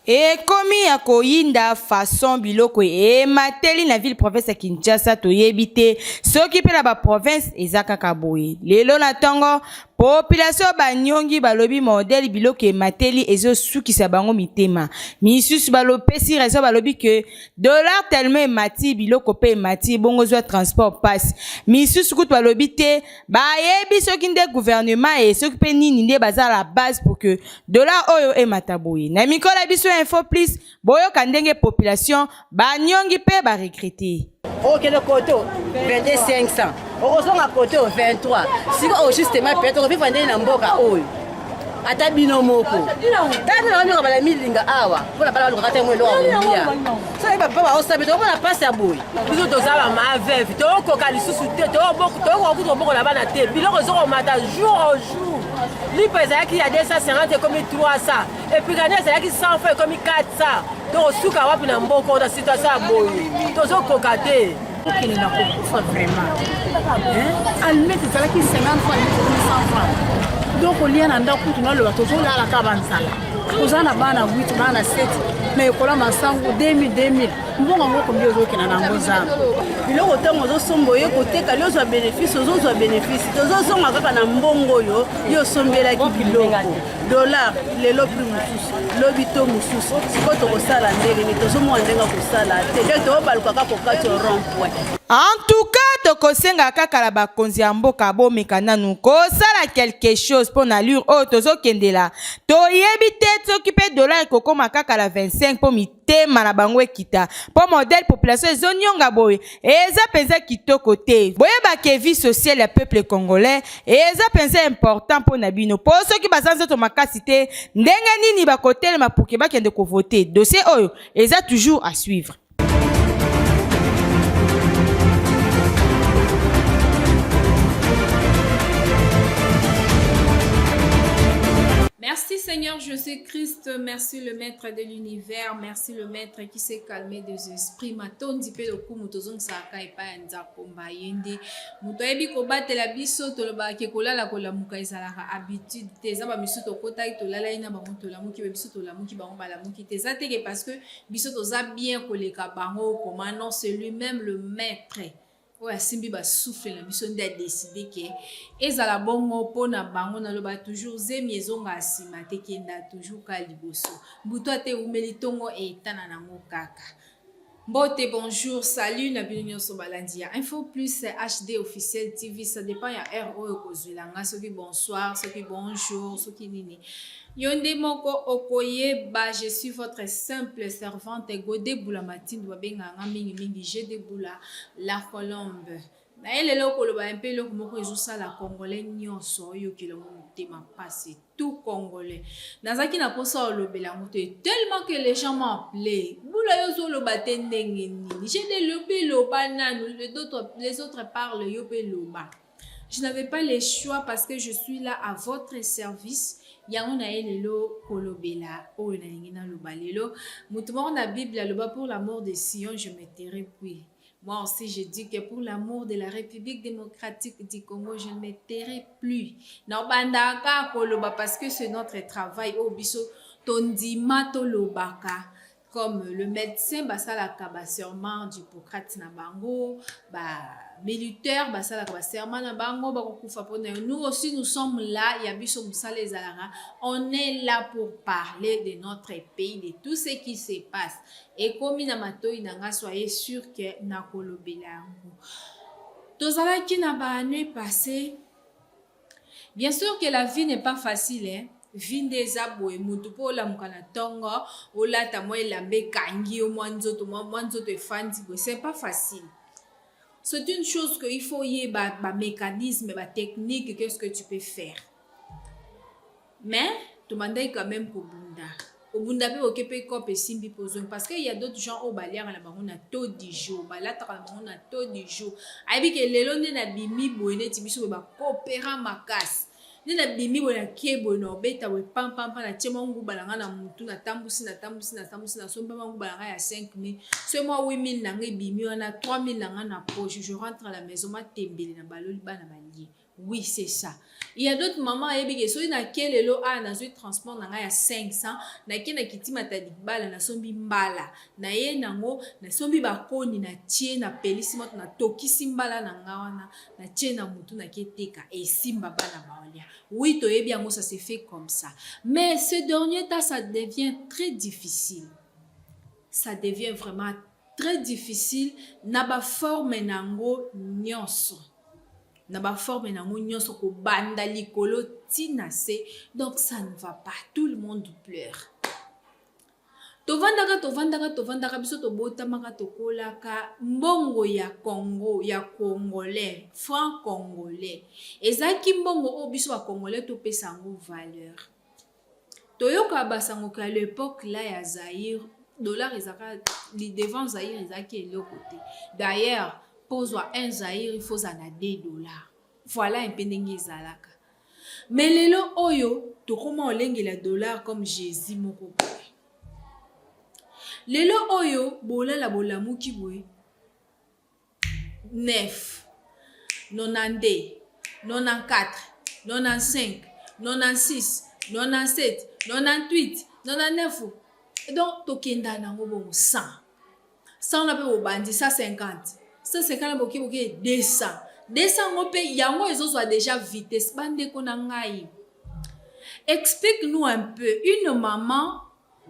Ekomi ya koyinda façon biloko emateli na ville province ya Kinshasa toyebi te soki pe na ba province eza kaka boye. Lelo na tongo population banyongi balobi modèle biloko emateli ezo sukisa bango mitema. Misusu balopesi raison balobi que dollar tellement emati biloko pe emati bongo zwa transport pasi. Misusu kutu balobi te Bayebi soki nde gouvernement e soki pe nini nde baza la base pour que dollar oyo emata boye. Na mikolo ya biso ya Info Plus, boyoka ndenge population baniongi pe ba regretter. Okende koto 22 500 okozonga koto 23 sikoyo justement pe tokovivre ndenge na mboka oyo ata bino moko tala bino bamioka bala milinga awa mpona bana balukaka te mwa eloko ya kolia soki bapapa baosala biso tokomona mpasi ya boye biso toza bama veuve tokoka lisusu te tokoka kutu kobokola bana te biloko ezokomata jour au jour lipa ezalaki ya 250 ekomi 300 epikani ezalaki 100 franc ekomi 400 tokosuka wapi na mboko na situation ya boye tozokoka te okende na kokufa vraiment almete ezalaki 50 franc ekomi 100 franc donc kolia na ndako kutu naloba tozolala kaka banzala toza na bana 8 bana 7 mais ekola masango 2000 2000 mbongo yango kombi ozokenda na yango zamba biloko ntango ozosomba oye koteka yo ozwa bénéfice ozozwa bénéfice tozozonga kaka na mbongo oyo yo osombelaki biloko dollar lelo prix mosusu lobi to mosusu sikoyo tokosala ndenge nini tozomona ndenge kosala te nde toyobaluka kaka kokati rond point. En tout cas tokosenga kaka na bakonzi ya mboka bomeka nanu kosala quelque chose mpo na allure oyo tozokendela toyebi te soki mpe dollar ekokoma kaka na 25 mpo mitema na bango ekita mpo modèle population ezonionga boye eza mpenza kitoko te. Boyeba ke vie sociale ya peuple congolais eza mpenza important mpo na bino mpo soki baza nzoto makasi te ndenge nini bakotelema pour ke bakende kovote? Dossier oyo eza toujours à suivre. Merci Seigneur Jésus-Christ, merci le Maître de l'univers, merci le Maître qui s'est calmé des esprits. Matondi pe lokumu tozongisaka epai ya Nzakomba ye nde moto ayebi kobatela biso. Tolobaka ke kolala kolamuka ezalaka habitude te, eza ba misusu tokotaki tolalaki na bango tolamuki, ba biso tolamuki bango balamuki te. Eza te ke parce que biso toza bien koleka bango koma, non, c'est lui-même le Maître oyo asimbi ba souffle na biso nde a decide ke ezala bongo po na bango. Naloba toujours zemi ezongaka sima te, kenda toujours ka liboso. Butu ata ewumeli tongo etana nango kaka. Mbote, bonjour, salut na bino nionso balandi ya Info Plus HD Officiel TV, ça dépend ya heure oyo okozwela nga, soki bonsoir, soki bonjour, soki nini. Yo nde moko okoyeba, je suis votre simple servante Gode Bula Matindu, babengaka nga mingi mingi GD Bula la colombe. Naye lelo koloba un peu eloko moko ezosala congolais nionso oyokela ngo motema pasi. Tout congolais nazalaki na posa olobela yango te tellement que les gens m'ont appelé bula yo ozoloba te ndenge nini j'ai des lobi loba nanu les autres, les autres parlent yo pe loba. Je n'avais pas le choix parce que je suis là à votre service. Yango na ye lelo kolobela oyo nalingi naloba lelo. Moto moko na Bible aloba pour l'amour de Sion je me tairai puis. Moi aussi je dis que pour l'amour de la République démocratique du Congo je ne me tairai plus. Na bandaka koloba parce que c'est notre travail oyo biso tondima tolobaka. Comme le medecin basalaka ba serment d'Hippocrate na bango, ba militaire basalaka ba serment na bango bakokufa pona yo. Nous aussi nous sommes là, ya biso musala ezalaka, on est là pour parler de notre pays, de tout ce qui se passe. Ekomi na matoyi na nga soyez sur que nakolobela yango. Tozalaki na ba annee passee. Bien sûr que la vie n'est pas facile hein. Vie nde eza boye mutu po olamuka na tongo olata mwa elamba ekangi yo mwa nzoto mwa nzoto efandi boye c'est pas facile. C'est une chose que il faut oyeba ba mecanisme ba technique qu'est-ce que tu peux faire. Mais tobandaki quand meme kobunda. Kobunda pe oke pe coop esimbi pe ozongi parce que il ya d'autres gens oyo baliaka na bango na taux du jour, balataka na bango na taux du jour. Ayebi ke lelo nde nabimi boye neti biso boye ba coopera makasi. Nde nabimi boye nake boye na obeta boye pam pam pam natie mwa nguba na nga na mutu natambusi natambusi natambusi nasombi mwa nguba na nga ya 5000 soki mwa 8000 na nga ebimi wana 3000 na nga na poche je rentre à la maison matembele na baloli bana balie. Oui, c'est ça. Il y a d'autres mamans ayebi ke soki nake lelo awa, nazwi transport na ngai ya 500, nake na kitimata libala, nasombi mbala na ye nango, nasombi bakoni, natie, napelisi moto, natokisi mbala na nga wana, natie na motu, nake teka, esimba, bana baolia. Oui, toyebi yango, ça se fait comme ça. Mais ce dernier temps, ça devient très difficile, ça devient vraiment très difficile na baforme nango nyonso, na baforme nango nyonso, kobanda likolo ntina se. Donc ça ne va pas, tout le monde pleure. Tovandaka, tovandaka, tovandaka, biso tobotamaka, tokolaka, mbongo ya Congo, ya congolais, franc congolais, ezalaki mbongo oyo biso bacongolais topesa yango valeur. Toyoka basango à l'époque là ya Zaire, dollar ezalaka devant Zaire, ezalaki eloko te. D'ailleurs, mpo ozwa 1 zaire, il faut ozala na 2 dollars. Voilà mpe ndenge ezalaka. Mais lelo oyo tokóma olengela dollar comme Jésus moko boye. Lelo oyo bolala, bolamuki boye, 9, 92, 94, 95, 96, 97, 98, 99. Donc tokenda nango bongo 100, 100 na mpe bobandi 150, 150 na boke, boke 200, 200 yango mpe yango ezozwa déjà vitesse. Bandeko na ngai, explique nous un peu, une maman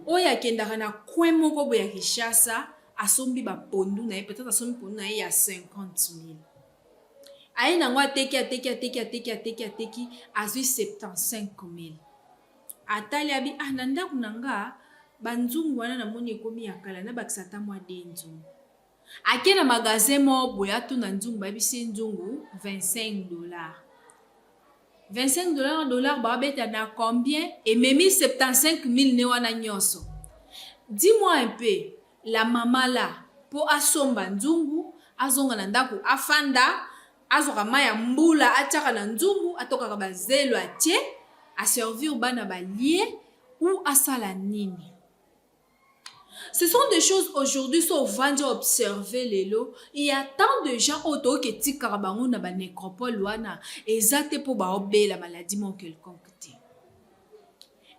oyo akendaka na coin moko boye ya Kinshasa, asombi bapondu na ye, peut-être asombi pondu na ye ya 50 000, aye nango, ateki, ateki, ateki, ateki, ateki, ateki, azwi 75 000. Atali, abi: "Ah, na ndako na nga banzungu wana namoni ekomi ya kala, nabakisa ata mwa de nzungu." Ake na magasin moko boye, atuna nzungu, bayebisi ye nzungu 25 dollars. 25 dollars, dollar babeta na combien? Ememi 75 000 ne wana nyonso. Dis-moi un peu, la mama la, mpo asomba nzungu, azonga na ndako, afanda, azwaka mai ya mbula, atiaka na nzungu, atokaka bazelo, atie, aservir bana balie, ou asala nini? Ce sont des choses aujourd'hui, so ovandi observer lelo, il y a tant de gens oyo toyoki etikaka bango na banécropole wana. Eza te mpo baobela maladie moko quelconque te,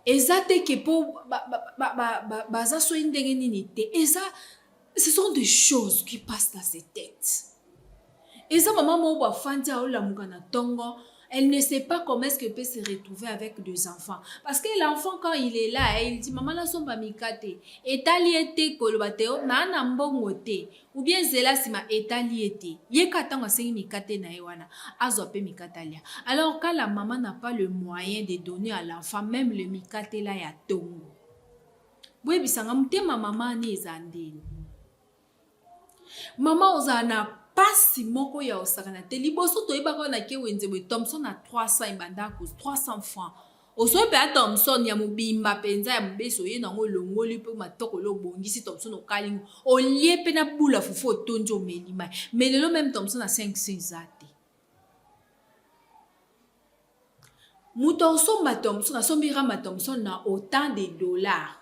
eza te ke mpo baza soki ndenge nini te. Eza, ce sont des choses qui passent dans ses têtes. Eza mama moko bafandi, aolamuka na ntongo, elle ne sait pas comment est-ce qu'elle peut se retrouver avec deux enfants. Parce que l'enfant, quand il est là, il dit: "Maman, nasomba mikate." Etali ye te koloba te na na mbongo te ou bien zela nsima, etali ye te. Ye ka ntango asengi mikate na ye wana, azwa mpe mikate alia. Alors quand la maman n'a pas le moyen de donner à l'enfant même le mikate la ya tongo, boyebisanga motema mama ani eza ndeni? Mama ozala na pasi moko ya osakana te. Liboso toyebaka na ke wenze boye, thomson na 300, ebanda 300 francs. Osoyi mpenza thomson ya mobimba mpenza ya mobesi, oye nango, olongoli mpe matokolo, obongisi thomson, okalingo, olie mpe na bula fufu, otondi, omeli mai. Mais lelo même thomson na 500 eza te. Moto asomba thomson, asombi rama thomson na autant de dollars,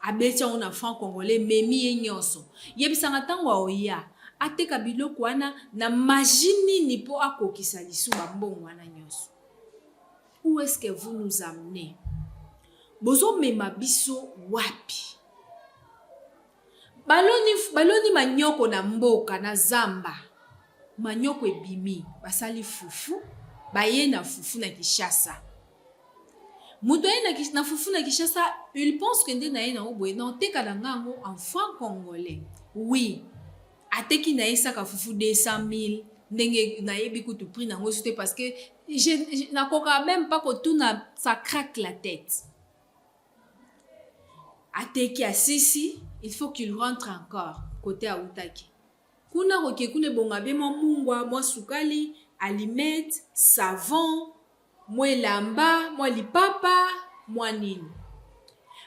abeti yango na franc congolais, memi ye nyonso. Yebisanga, ntango aoya ateka biloko wana na magie nini mpo akokisa lisu bambongo wana nyonso? Où est-ce que vous nous amenez? Bozomema biso wapi? Baloni, baloni manyoko na mboka, na zamba, manyoko ebimi, basali fufu, baye na fufu na Kinshasa. Moto aye na fufu na Kinshasa, il pense que nde na ye nango boye, na oteka na nga yango en franc congolais. Oui, ateki na ye saka fufu 200 000, ndenge nayebi kutu prix nango so te, parce que nakoka même pas kotuna, ça craque la tête. Ateki, asisi, il faut qu'il rentre encore côté autaki kuna. Koke kuna, ebonga be mwa mungwa, mwa sukali, allumette, savon, mwa elamba, mwa lipapa, mwa nini.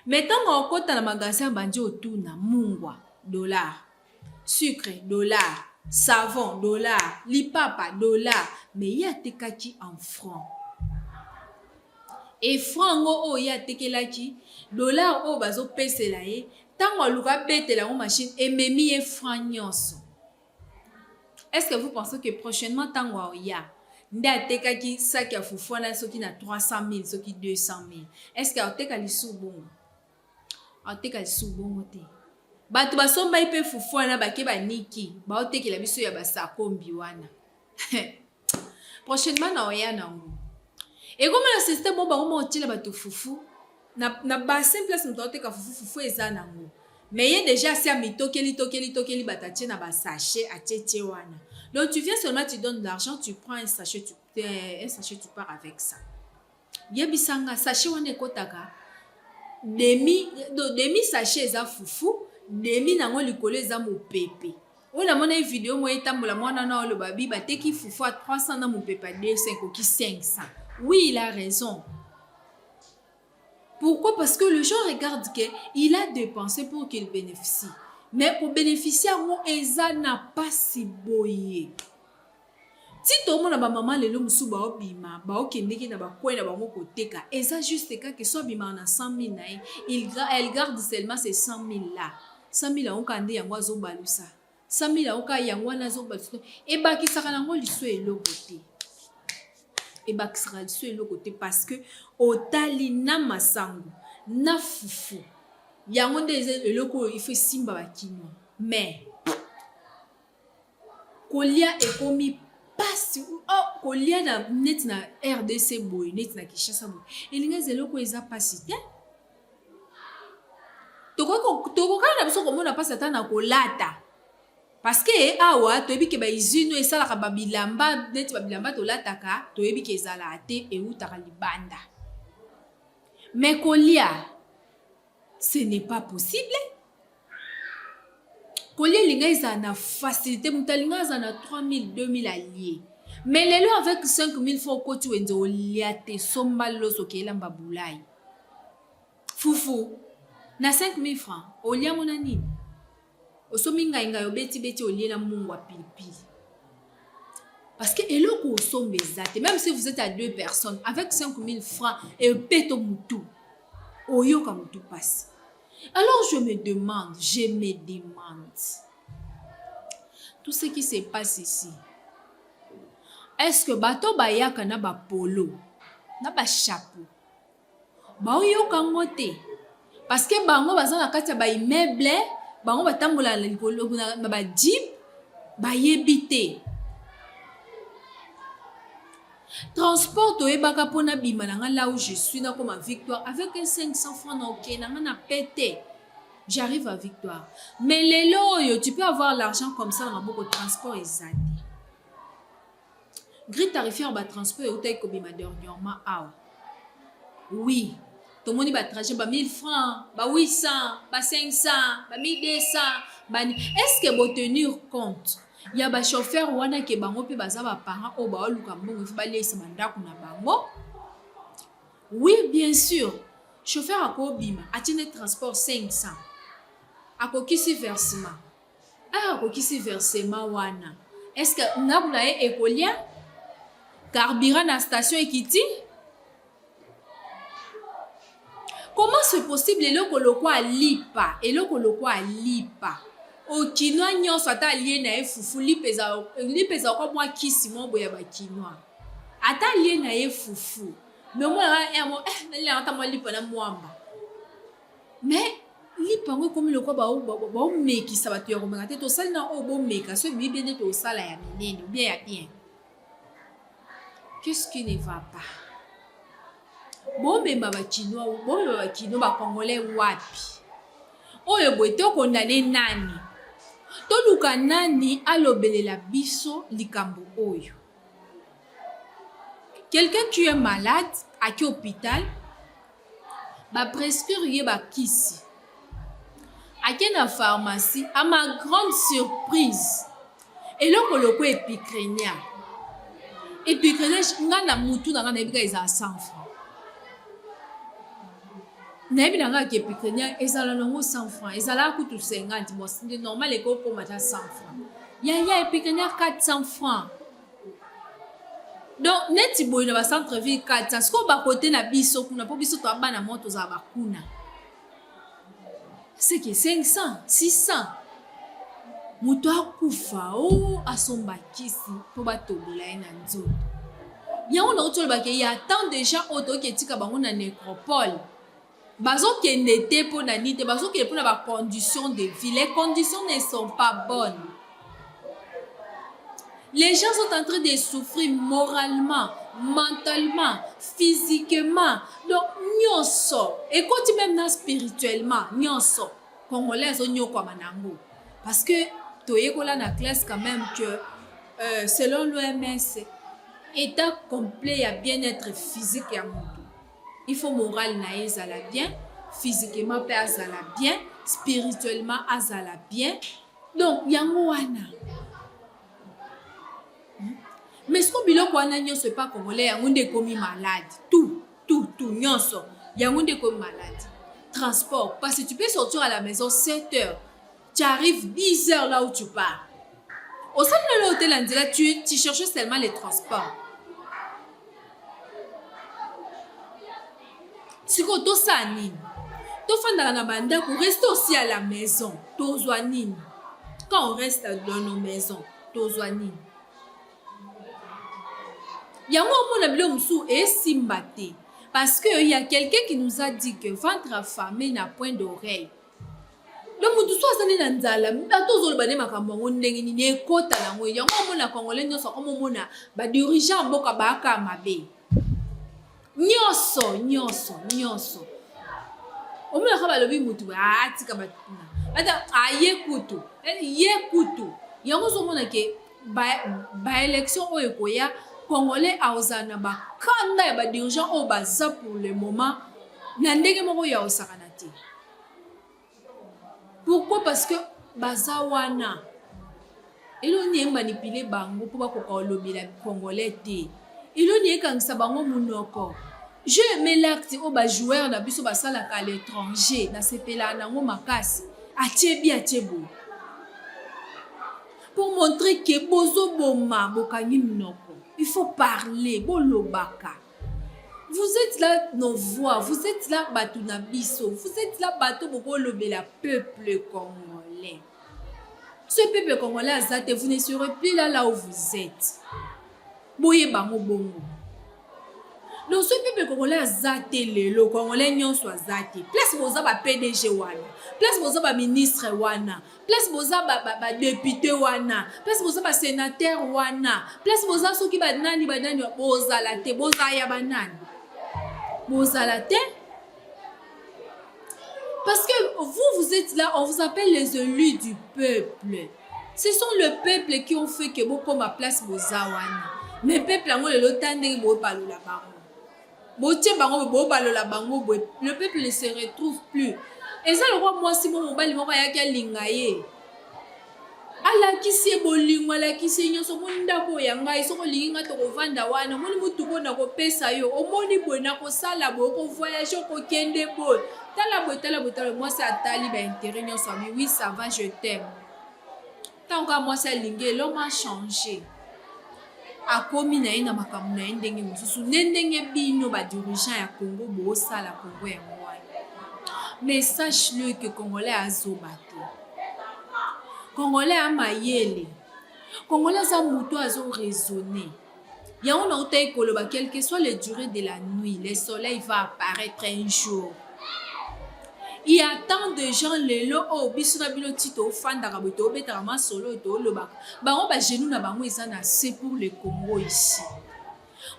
Mais ntango akokɔta na magasin, abandi otuna: mungwa dollar, sucre dollar, savon dollar, lipapa dollar. Mais ye atekaki en franc, e franc yango oyo ye atekelaki, dollar oyo bazopesela ye, ntango aluka abetela yango machine, ememi ye franc nyonso. Est-ce que vous pensez que prochainement, ntango aoya nde atekaki saki ya fufu wana soki na 300 000 soki 200 000 est ce que aoteka lisusu bongo aoteka lisusu bongo te bato basombaki mpe fufu wana bake baniki baotekela biso ya basakombi wana prochainement na oya nango ekoma na système oyo bango maotiela bato fufu na, na bassin place moto aoteka fufu fufu eza nango mais ye déjà asi amitokeli tokeli tokeli bato atie na basachet atie tie wana. Donc tu viens seulement, tu donnes de l'argent, tu prends un sachet, tu, un sachet, tu pars avec ça. Yebisanga, sachet wana ekotaka demi demi sachet eza fufu, demi nango likolo eza mopepe. Oyo namona video moko etambola, mwana na oloba bi bateki fufu a 300 na mopepe a 200, ekoki 500. Oui, il a raison. Pourquoi? Parce que le gens regarde que il a dépensé pour qu'il bénéficie. Mais pour bénéficier yango eza na pasi boye. Ti tomona bamama lelo mosusu baobima, baokendeki na bakwei na bango koteka, eza juste kaka so abimaka na 100 000 na ye, elle garde seulement ces 100 000 là. 100 000 yango kaka nde yango azobalusa. 100 000 yango kaka yango wana azobalusa. Ebakisaka nango liso eloko te, ebakisaka liso eloko te, parce que otali na masango na fufu yango nde eza eloko oyo ifo esimba bakinois. Mais kolia ekomi pasi. Oh, kolia na neti na RDC boye, neti na Kinshasa boye, elingi eza eloko eza pasi te. Tokokaka na biso komona mpasi ata na kolata, parce que awa toyebi ke bausine oyo esalaka babilamba, neti babilamba tolataka, toyebi ke ezalaka te, eutaka libanda. Mais kolia, ce n'est pas possible. Kolia elinga ezala na facilité, moto alinga azala na 3000, 2000 alie. Mais lelo avec 5000 fo okoti wenze, olia te, somba loso, okeelamba bulai fufu na 5000 francs, oliango na nini? Osombi ngai ngai, obeti-beti, olie na mungwa, pilipili, parce que eloko osomba eza te. Même si vous êtes à deux personnes, avec 5000 francs epeto mutu oyoka mutu pasi. Alors je me demande, je me demande tout ce qui se passe ici. Est-ce que bato bayaka na bapolo na bachapeau baoyoka yango te? Parce que bango baza na kati ya baimmeuble, bango batambola na likolo na bajeep, bayebi te transport. Toyebaka mpona bima na nga là où je suis, nakoma Victoire avec un 500 francs, na okende na nga na pete, j'arrive à Victoire. Mais lelo oyo, tu peux avoir l'argent comme ça na maboko, transport eza te. Grille tarifaire batransport eutaki kobima dernièrement awa. Oui, tomoni batrajet ba 1000 francs, ba 800, ba 500, ba 1200 bani. Est ce que botenir compte ya bachauffeur wana ke bango mpe baza baparent oyo baoluka mbongo, ifo baleisa bandako na bango? Oui, bien sûr, chauffeur akobima, atindi transport 500, akokisi versement. Aya akokisi versement wana, est ce que ndako na ye ekolia? Carburant na station ekiti. Comment c'est possible? Eloko lokwa alipa, eloko lokwa alipa, okinois nyonso ata alie na ye fufu, lipa ezalaka mwa kisi moko boye ya bakinois. Ata alie na ye fufu, mais omonaka mo naliaka ata mwa lipa na mwamba. Mais lipa yango ekomi lokwa baomekisa bato ya komeka te. Tosali na oyo bomeka, so ebibi nde tosala ya minene ou bien ya bien. Qu'est-ce qui ne va pas? Bomema bakinois, bomema bakinois, bacongolais wapi? Oyo boye tokondane nani? Toluka nani alobelela biso likambo oyo? Quelqu'un qui est malade, aki hôpital, baprescrire ye bakisi, ake na pharmacie, à ma grande surprise, eloko loko Epicrenia, Epicrenia, nga na mutu na nga nayebi kaka ezala 100 francs. Nayebi na nga ke Epicrenia ezala nango 100 francs, ezalaka kutu 50. Bon, normal ekokoma ata 100 francs. Yaya, Epicrenia 400 francs. Donc neti boye na bacentre ville 400, sikoyo bakote na biso kuna, mpo biso toa bana moko tozala bakuna, seke 500, 600. Moto akufa o asomba kisi mpo batobola ye na nzoto. Yango nauti oloba ke ya tant de gens oyo toki etika bango na necropole. Bazokende te mpo na nini te, bazokende mpo na ba conditions de vie. Les conditions ne sont pas bonnes. Les gens sont en train de souffrir moralement, mentalement, physiquement. Donc, nyonso. Ekoti même na spirituellement, nyonso. Congolais azonyokwama na yango. Parce que toyekola na classe quand même que euh, selon l'OMS, état complet ya bien-être physique ya moto. Il faut moral na ye ezala bien, physiquement pe azala bien, spirituellement azala bien. Donc yango wana. Mais siko biloko wana nyonso epa congolais yango nde ekomi malade. Tout, tout, tout nyonso yango nde ekomi malade. Transport, parce que tu peux sortir à la maison 7 heures, tu arrives 10 heures là où tu pars. Osali lelo hôtel na nzela, tu, tu cherches seulement les transports. Sikoyo tosala nini? Tofandaka na bandako, reste aussi à la maison. Tozwa nini? Quand on reste dans nos maisons, tozwa nini? Yango omona biloko mosusu esimba te. Parce que il y a quelqu'un qui nous a dit que ventre affamé n'a point d'oreille. Donc mutu so aza nde na nzala, ata ozoloba nde makambo yango ndenge nini ekota nango. Yango omona congolais nyonso akoma omona ba dirigeants ya mboka baaka mabe. Nyonso, nyonso, nyonso. Omonaka balobi mutu atika bato kuna. Ata aye kutu, ye kutu. Yango ozomona ke ba, ba élection oyo ekoya, congolais akozala na bakanda ya ba dirigeants oyo baza pour le moment na ndenge moko ya kosakana te. Pourquoi? Parce que baza wana. Eloko nini emanipuler bango mpo bakoka kolobela congolais te? Eloko nini ekangisa bango monoko? J'ai aimé l'acte oyo ba joueurs na biso basalaka à l'étranger, nasepelaka nango makasi. Atie bi atie boye. Pour montrer que bozoboma, bokangi monoko. Il faut parler, bolobaka. Vous êtes là nos voix, vous êtes là bato na biso, vous êtes là bato bokolobela peuple congolais. Ce peuple congolais aza te, vous ne serez plus là là où vous êtes. Boyeba yango bongo. Donc ce peuple congolais aza te lelo, congolais nyonso aza te. Place boza ba PDG wana, place boza ba ministre wana, place boza ba, ba, ba député wana, place boza ba sénateur wana, place boza soki ba nani ba nani, bozala te, boza ya ba nani. Bozala te. Parce que vous, vous êtes là, on vous appelle les élus du peuple. Ce sont le peuple qui ont fait que bokoma place boza wana. Mais peuple yango lelo ta ndenge bobalola bango. Botie bango bobalola bango boye. Le peuple ne se retrouve plus. Eza lokwa mwasi mo mobali moko ayaki alinga ye. Alakisi ye bolingo, alakisi ye nyonso. Omoni ndako oyo ya ngai, soki olingi ngai tokovanda wana. Omoni motuka oyo nakopesa yo, omoni boye nakosala boye, okovoyage, okokende boye, tala boye, tala boye, tala boye. Mwasi atali ba intérêt nyonso, abi oui ça va, je t'aime. Ntango kaka mwasi alingi ye, l'homme a changé. Akomi na ye na makambo na ye ndenge mosusu, nde ndenge bino ba dirigeants ya Congo bosala Congo yango wana. Mais sache-le que Congolais azoba te. Congolais a mayele. Congolais aza moto azo raisonner. Yango nautaki koloba, quelle que soit le durée de la nuit, le soleil va apparaître un jour. Il y a tant de gens lelo oyo biso na bino ti tofandaka boye, tobetaka masolo oyo tolobaka, bango ba genoux na bango eza na se pour le Congo ici.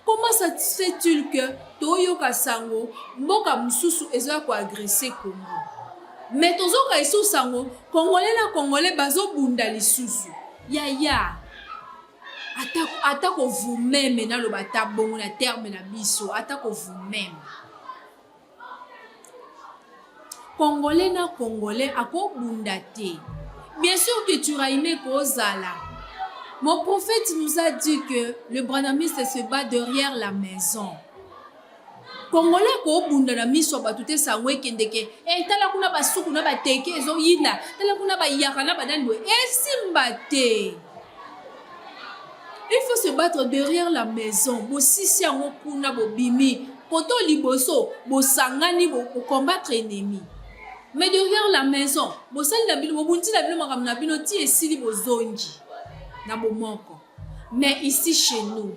Comment ça se fait-il que toyoka sango mboka mosusu ezoya ko agresser Congo, mais tozoka lisusu sango Congolais na Congolais bazobunda lisusu? Yaya, ata, ata ko vous-même, naloba ata bongo na terme na biso, ata ko vous-même. Congolais na Congolais akobunda te. Bien sûr que tiraillement ekozala. Mon prophète nous a dit que le branhamiste se bat derrière la maison. Congolais akobunda na miso ya bato te, sango ekendeke. Eh, tala kuna basuku na bateke ezoyinda, tala kuna bayaka na banani boye, esimba te. Il faut se battre derrière la maison. Bosisi yango kuna bobimi. Koto liboso bosangani bo combattre ennemi. Mais derrière la maison, bosali na bino, bobundi na bino makambo na bino ti esili bozongi na bomoko. Mais ici chez nous,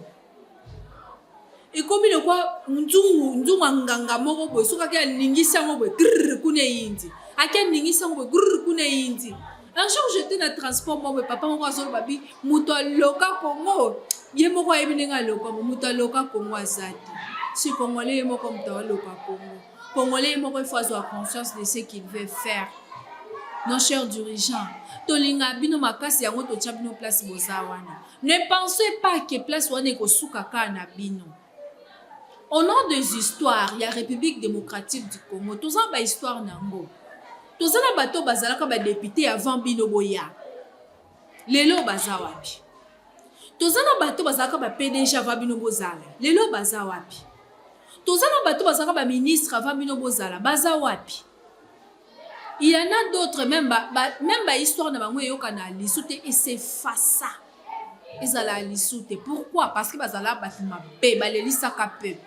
Ekomi lokwa nzungu, nzungu ya nganga moko boye, soki ake aningisi yango boye, grrr, kuna eyindi. Ake aningisi yango boye, grrr, kuna eyindi. Un jour j'étais na transport moko boye, papa moko azoloba bi, moto aloka Congo, ye moko ayebi ndenge aloka yango, moto aloka Congo aza te. Si Congolais ye moko moto aloka Congo. Congolais ye moko il faut azwa conscience de ce qu'il veut faire. Nos chers dirigeants, tolinga bino makasi yango totia bino place boza wana. Ne pensez pas que place wana ekosuka kaka na bino. Au nom des histoires ya Republique democratique du Congo, toza na ba histoires na yango. Toza na bato bazalaka ba depute avant bino boya. Lelo baza wapi? Toza na bato bazalaka ba PDG avant bino bozala. Lelo baza wapi? Toza na bato bazalaka ba ministre avant bino bozala. Baza wapi? Il y en a d'autres même ba, ba, même ba histoire na bango eyokana lisu te et s'effaça. Ezala lisu te. Pourquoi? Parce que bazala bato mabe, balelisaka peuple.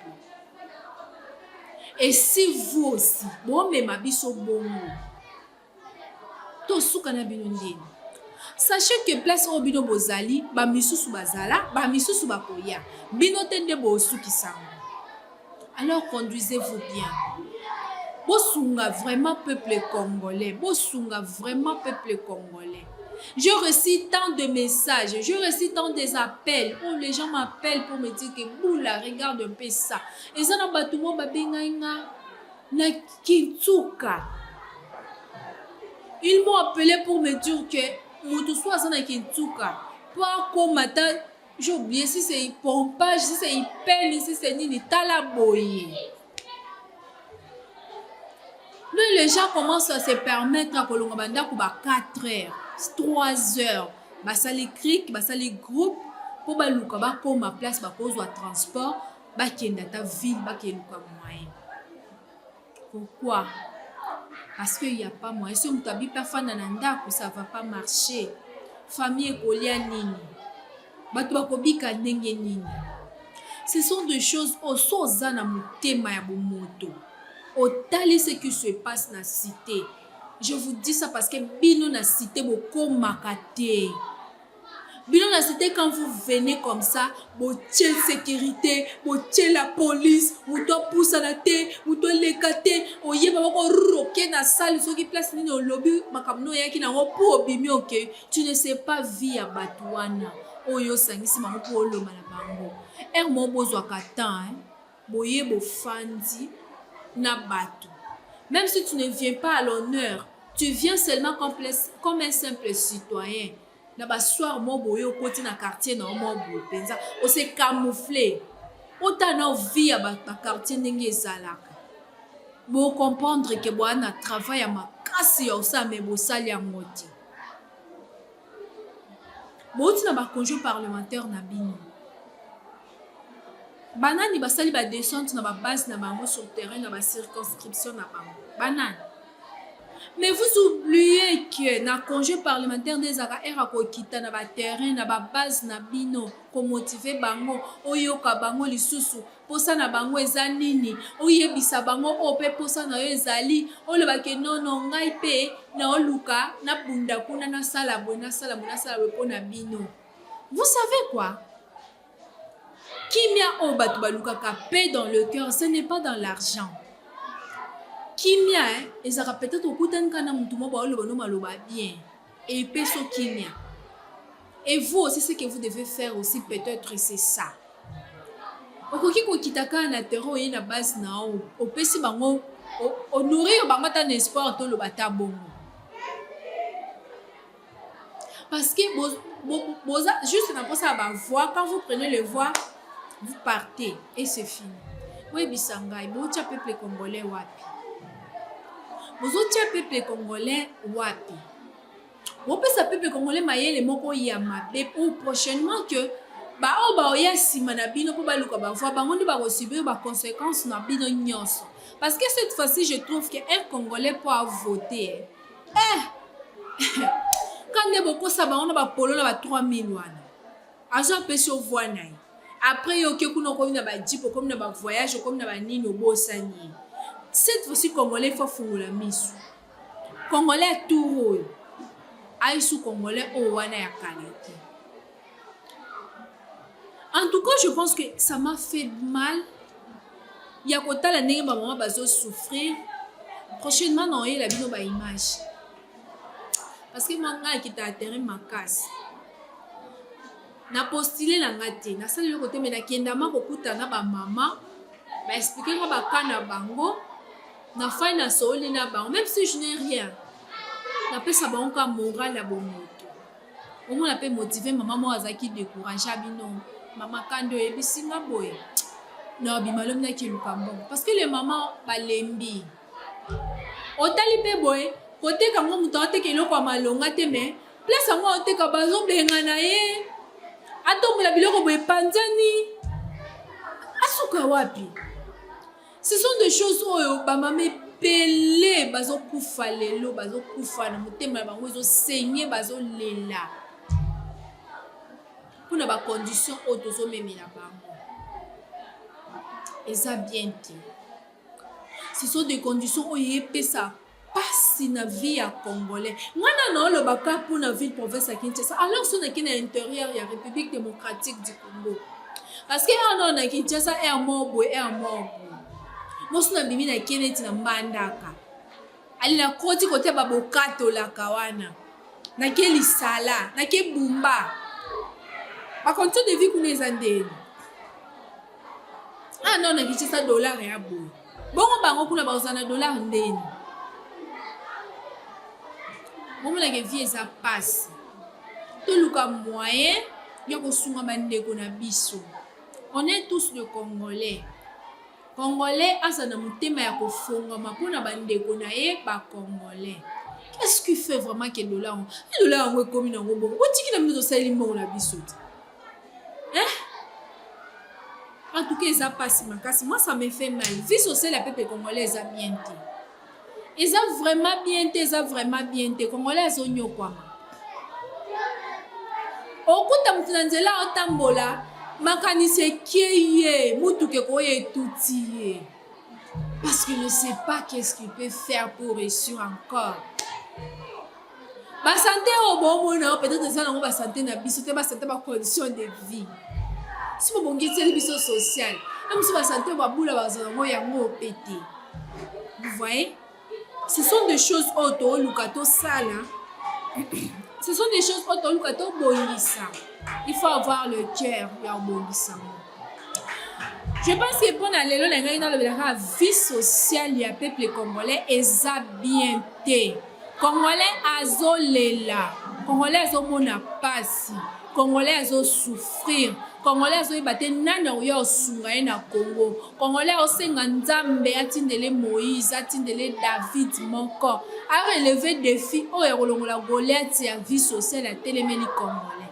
Et si vous aussi, bomema biso bongo, tosuka na bino ndeni. Sachez que place oyo bino bozali, ba misusu bazala, ba misusu bakoya. Bino te nde bosukisa yango. Alors conduisez-vous bien. Bosunga vraiment peuple congolais. Bosunga vraiment peuple congolais. J'ai reçu tant de messages, j'ai reçu tant des appels. Oh, les gens m'appellent pour me dire que Boula, regarde un peu ça. Et ça, na bato mo babengai nga na Kintuka. Ils m'ont appelé pour me dire que moto so aza na Kintuka po akoma ta J'ai oublié si c'est pompage, si c'est ipele, si c'est nini, tala boye. Mais les gens commencent à se permettre à kolonga bandako ba 4 heures, 3 heures. Basali cric, basali groupe po baluka bakoma place bakozwa transport, bakende ata ville, bakeluka moyen. Pourquoi? Parce qu'il n'y a pas moyen. Soki moto abi mpe afanda na ndako, ça va pas marcher. Famille ekolia nini? Bato bakobika ndenge nini? Ce sont des choses oyo so oza na motema ya bomoto, otali ce qui se passe na cité. Je vous dis ça parce que bino na cité bokomaka te. Bino na cité quand vous venez comme ça, botie sécurité, botie la police, moto apusana te, moto aleka te, oyeba bako roke na salle soki place nini olobi makambo no oyaki nango po obimi oke, tu ne sais pas vie ya bato wana oyo osangisi bango po oloma na bango. Heure moko bozwaka temps hein, boye bofandi na bato. Même si tu ne viens pas à l'honneur, tu viens seulement comme, comme un simple citoyen. Na ba soir moko boye okoti na quartier na yo moko boye mpenza ose camoufle otala na vie ya ba quartier ndenge ezalaka bo comprendre ke boa na travail ya makasi ya osala me bosali yango te bouti na ba congé parlementaire na bino banani basali ba descente na ba base na bango sur terrain na ba circonscription na bango banani Mais vous oubliez que na congé parlementaire nde ezalaka heure ya kokita na ba terrain na ba base na bino ko motiver bango oyoka bango lisusu posa na bango eza nini oyebisa bango oyo pe posa na yo ezali oloba ke non non ngai pe naoluka nabunda kuna nasala boye nasala boye nasala boye pona bino vous savez quoi Kimia oyo bato balukaka paix dans le cœur ce n'est pas dans l'argent. Kimia hein, ezalaka peut-être okutani kaka na mutu moko baoloba no maloba bien et epesi yo kimia. Et vous aussi ce que vous devez faire aussi peut-être c'est ça. Okoki kokita kaka na terrain oye na base na yo opesi bango o nourrir bango ata na espoir toloba ata bongo. Parce que boza juste na posa ya ba voix, quand vous prenez les voix, vous partez et c'est fini. Boyebisa ngai, botia peuple congolais wapi? Bozotia peuple congolais wapi? Bopesa peuple congolais mayele moko ya mabe pour prochainement que baoyo baoya nsima na bino mpo baluka ba voix, bango nde bakosubir ba conséquences na bino nyonso. Parce que cette fois-ci, je trouve que un congolais po a voter Eh! Ka nde bokosa bango na ba polo na ba 3000 wana. Azo apesi yo voix na ye. Après yo oke kuna okomi na ba jeep, okomi na ba voyage, okomi na ba nini obosani ye. Cette fois-ci congolais il faut afungola misu. Congolais ya tour oyo ayi su congolais oyo wana ya kala te. En tout cas, je pense que ça m'a fait mal ya kotala ndenge bamama bazosouffrir. Prochainement naoyela bino baimage, parce que mwa ngai akitaka terrain makasi. Na postule na nga te, nasali eloko te, me nakendama kokutana na bamama, baexplike nga baka na bango, nafai nasooli na bango. Même si je n'ai rien, napesa bango ka moral ya bomoto. Omona mpe motive mama moko azalaki décourage bino mama kande oyebisi nga boye na obima lobi nakeluka mbongo, parce que le mama balembi. Otali mpe boye koteka ngo, moto aoteka eloko ya malonga te, mais place yango aoteka bazobengana ye, atombola biloko boye epanzani, asuka wapi? Ce sont des choses oyo bamama ebele bazokufa lelo, bazokufa na motema na bango ezosenye, bazolela mpona bacondition oyo tozomemela bango eza bien te. Ce sont des conditions oyo epesa pasi na vie ya Congolais. Nga na naolobaka mpona ville province ya Kinshasa, alors so nake na intérieur ya République démocratique du Congo, parce que awa nao na Kinshasa, aire moko boye, aire moko boye, mosu nabimi nake neti na Mbandaka, ali nakoti kote babokatolaka wana, nake Lisala, nake Bumba, bacondition de vie kuna eza ndeni. Ah non, na Kinshasa dollar ya boye bongo, bango kuna bazala na dollar ndeni? Bomonaka vie eza pasi. Toluka moyen ya kosunga bandeko na biso. On est tous de Congolais. Congolais aza na motema ya kofongama mpona bandeko na ye bacongolais. Qu'est-ce qui fait vraiment ke dollar yango, dollar yango ekomi nango bongo? Botiki na bino, tosaleli mbongo na biso te, eh? En tout cas, eza mpasi makasi. Moi, ça me fait mal. Vie sociale ya peuple congolais eza bien te, eza vraiment bien te, eza vraiment bien te. Congolais azonyokwama. Okuta motu na nzela otambola, makanisi ekie ye, mutuka ekoya etuti ye, parce qu'il ne sait pas qu'est-ce qu'il peut faire pour réussir encore. Basanté oyo bomona oyo, peut-être eza nango basanté na biso te, basanté, bacondition de vie si bobongiseli biso social na biso, basanté oyo babula bazala yango, yango pe te. Vous voyez, ce sont des choses oyo tooluka tosala, ce sont des choses oyo toluka tobongisa. Il faut avoir le cœur ya kobongisa ngo. Je pense que mpona lelo na ngai nalobelaka vie sociale ya peuple congolais eza bien te. Congolais azolela, Congolais azomona pasi, Congolais azosouffrir, Congolais azoyeba te nani akoya kosunga ye na Congo. Congolais aosenga Nzambe atindele Moïse, atindele David moko arelever défi oyo ya kolongola Goliath ya vie sociale atelemeli Congolais.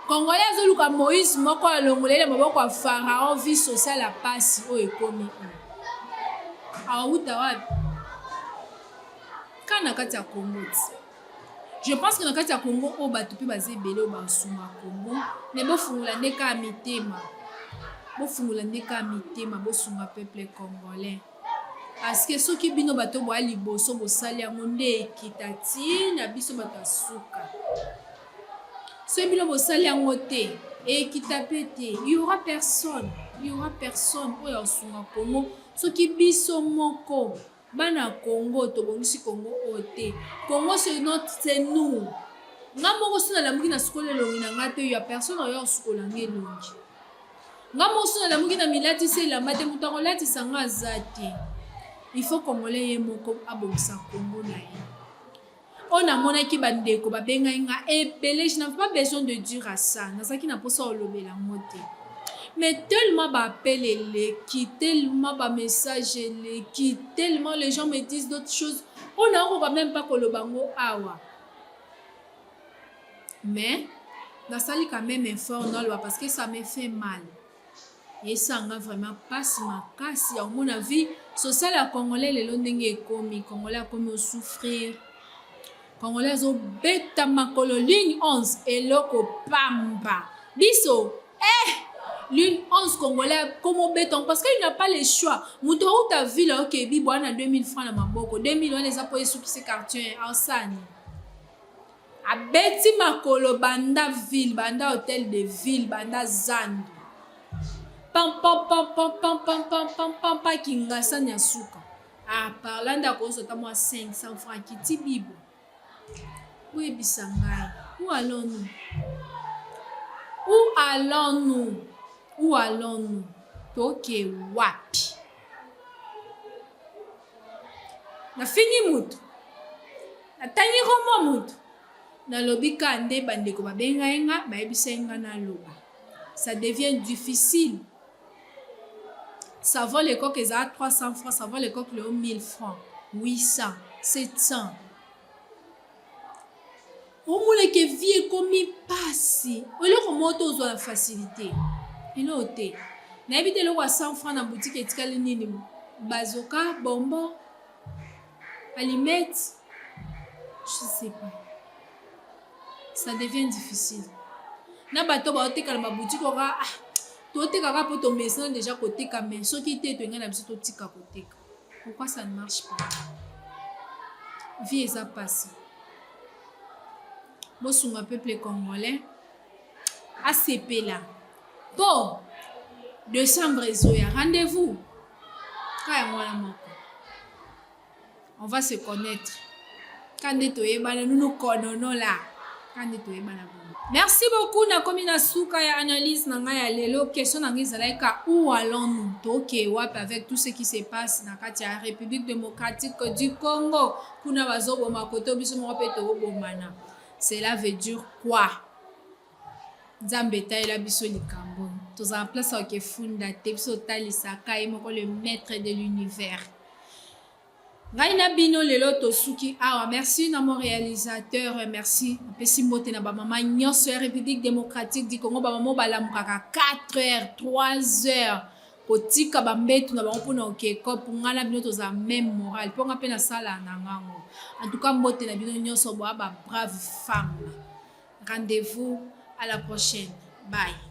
Congolais azoluka Moïse moko alongola ye na maboko ya Pharaon. Vie sociale ya pasi oyo ekomi oyo, awuta wapi? Ka na kati ya Congo ti, je pense que na kati ya Congo oyo bato mpe baza ebele oyo basunga Congo, me bofungola nde kaka mitema, bofungola nde kaka mitema, bosunga peuple congolais, parce que soki bino bato boya liboso bosali yango, nde ekita ti na biso bato ya suka. Soki bino bosali yango te, ekita mpe te. Il y aura personne, il y aura personne oyo asunga Congo soki biso moko bana Congo tobongisi Congo oyo te. Congo, c'est notre, c'est nous. Nga moko so nalamuki na sukoli elongi na nga te, ya personne oyo asukola nga elongi. Nga moko so nalamuki na milatisi elamba te, moto akolatisa nga aza te. Il faut Congolais ye moko abongisa Congo na ye. Oyo namonaki, bandeko babengai nga ebele, je n'avais pas besoin de dire à ça, nazalaki na mposa kolobela yango te, mais tellement baappel eleki, tellement bamessage eleki, tellement les gens me disent d'autres choses oyo nakokoka même pas koloba yango awa, mais nasali quand même effort naloba, parce que ça me fait mal. Esanga vraiment mpasi makasi ya komona vie sociale ya Congolais lelo ndenge ekomi. Congolais akomi osouffrir, Congolais azobeta makolo ligne 11, eloko pamba biso, eh, ligne 11. Congolais komo obeta parce qu'il n'a pas le choix. Moto auta ville, aokebi bwana 2000 francs na maboko, 2000 wana eza po esukisi quartier, aosani. Abeti makolo banda ville, banda hotel de ville, banda zandu. Pam pam pam pam pam pam pam pam pam pa kingasani ya suka. Ah, par là nde akozwa ata mwa 500 francs akiti bibo. Boyebisa ngai, où allons-nous? Où allons-nous? Où allons-nous? Toke wapi? Nafingi mutu? Natangi kombo mutu? Nalobi kaka nde bandeko babengaki nga, bayebisaki nga naloba. Ça devient difficile. Savon le coq ezala 300 francs, savon le coq lelo 1000 francs, 800, 700. Omona ke vie ekomi pasi. Eloko moko te ozwa na facilite. Eloko te. Nayebi te eloko ya 100 francs na boutique etikali nini? Bazoka, bonbon, allumette, je sais pas. Ça devient difficile. Na bato baoteka na ba boutique oka ah toteka kaka po tomesana dejà koteka mais soki te tolingai na biso totika koteka. Pourquoi ça ne marche pas? Vie eza pasi. Bosunga peuple congolais asepela po decembre ezoya rendez-vous ka yango wana moko. On va se connaître. Ka nde toyebana nous nous connaissons là. Ka nde toyebana bongo. Merci beaucoup nakomi na suka ya analyse na ngai ya lelo. Question na ngai ezalaki ka où allons-nous? Toke wapi avec tout ce qui se passe na kati ya République démocratique du Congo? Kuna bazoboma koto biso moko pe tokobomana. Cela veut dire quoi? Nzambe etalela biso likambo. Tozala place ya kefunda te biso totalisaka ye moko le maître de l'univers. Ngai na bino lelo tosuki awa. Merci na mon réalisateur, merci. Napesi mbote na ba mama nyonso ya République démocratique du Congo, ba mama balamukaka 4 heures, 3 heures kotika ba mbetu na bango mpona oke cop. Ngai na bino tozala même moral mpo nga mpe nasala na ngango. En tout cas mbote na bino nyonso boa ba brave femme. Rendez-vous à la prochaine. Bye.